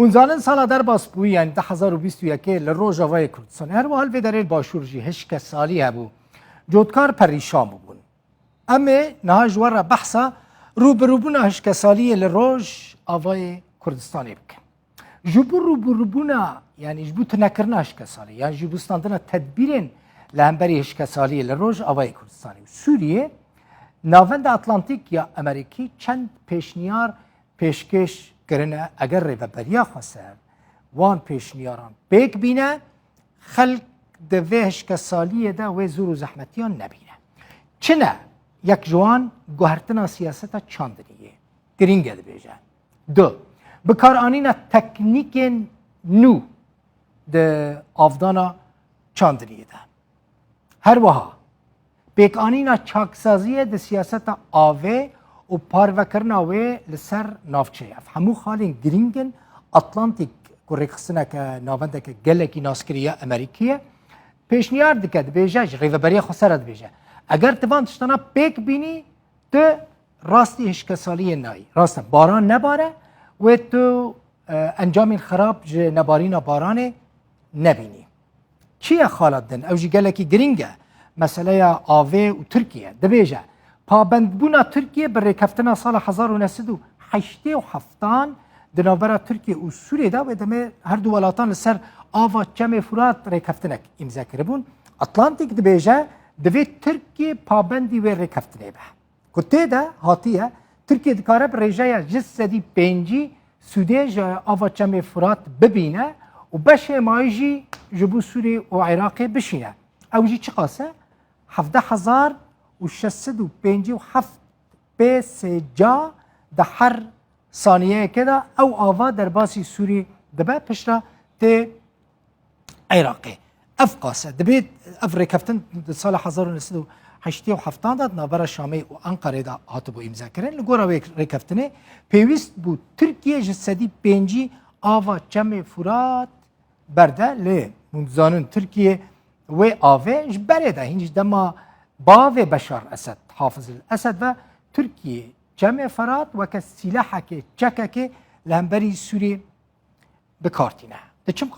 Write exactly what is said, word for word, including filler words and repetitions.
Hûn zanin sala derbas bûyî, yanî du hezar û bîst û yekê li Rojavayê Kurdistanê, her wiha li vê derê li Başûr jî hişkesalî hebû. Cotkar perîşan bûbûn. Em ê niha ji we re behsa rûbirûbûna hişkesaliyê li Rojavayê Kurdistanê bikin. Ji bo rûbirûbûna, yanî ji bo tunekirina hişkesalî, yan ji bo standina tedbîrên li hemberî hişkesaliyê li Rojavayê Kurdistanê û Sûriyê, Navenda Atlantîk ya Amerîkî çend pêşniyar pêşkêş kirine, eger Rêveberiya Xweser wan pêşniyaran pêk bîne, xelk di vê hişkesaliyê de wê zor û zehmetiyan nebîne. Çi ne? Yek ji wan guhertina siyaseta çandiniyê. Girîng e dibêje. Du, bikaranîna teknîkên nû di avdana çandiniyê de. Her wiha, pêkanîna çaksaziyê di siyaseta avê û parvekirina wê li ser navçeyê. Ev hemû xalên girîng in. Atlantîk ku rêxistineke, navendeke gelekî naskirî ya Amerîkî ye, pêşniyar dike, dibêje, ji Rêveberiya Xweser re dibêje, eger tu van tiştana pêk bînî, tu rastî hişkesaliyê nayî. Rast e, baran nebare, wê tu, e, encamên xerab ji nebarîna baranê nebînî. Çi ye xala din? Ew jî gelekî girîng e. Meseleya avê û Tirkiye. Dibêje, pabendbûna Tirkiye bi rêkeftina sala hezar û neh sed û heştê û heftan di navbera Tirkiye û Sûriyê de, wê demê her du welatan li ser ava Çemê Furat rêkeftinek îmze kiribûn. Atlantîk dibêje, divê Tirkiye pabendî wê rêkeftinê be. Ku tê de hatiye, Tirkiye dikare bi rêjeya ji sedî pêncî sûdê ji ava Çemê Furat bibîne û beşê mayî jî ji bo Sûriyê û Iraqê bişîne. Ew jî çiqas e? Hevdeh hezar û şeş sed û pêncî û heft pê sê ca di her saniyeyekê de ew ava derbasî Sûrî dibe, piştre tê Iraqê. Ev qas e. Dibê ev rêkeftin di sala hezar û neh sed û heştê û heftan de di navbera Şamê û Enqerê de hatibû îmzekirin. Li gora wê rêkeftinê pêwîst bû Tirkiye ji sedî pêncî ava Çemê Furat berde, lê hûn dizanin Tirkiye wê avê ji berê de, hîn ji dema bavê Beşar Esed, Hafiz el Esed ve Tirkiye Çemê Ferat weke sîlehekê, çekekê li hemberî Sûriyê bi kar tîne. Diçim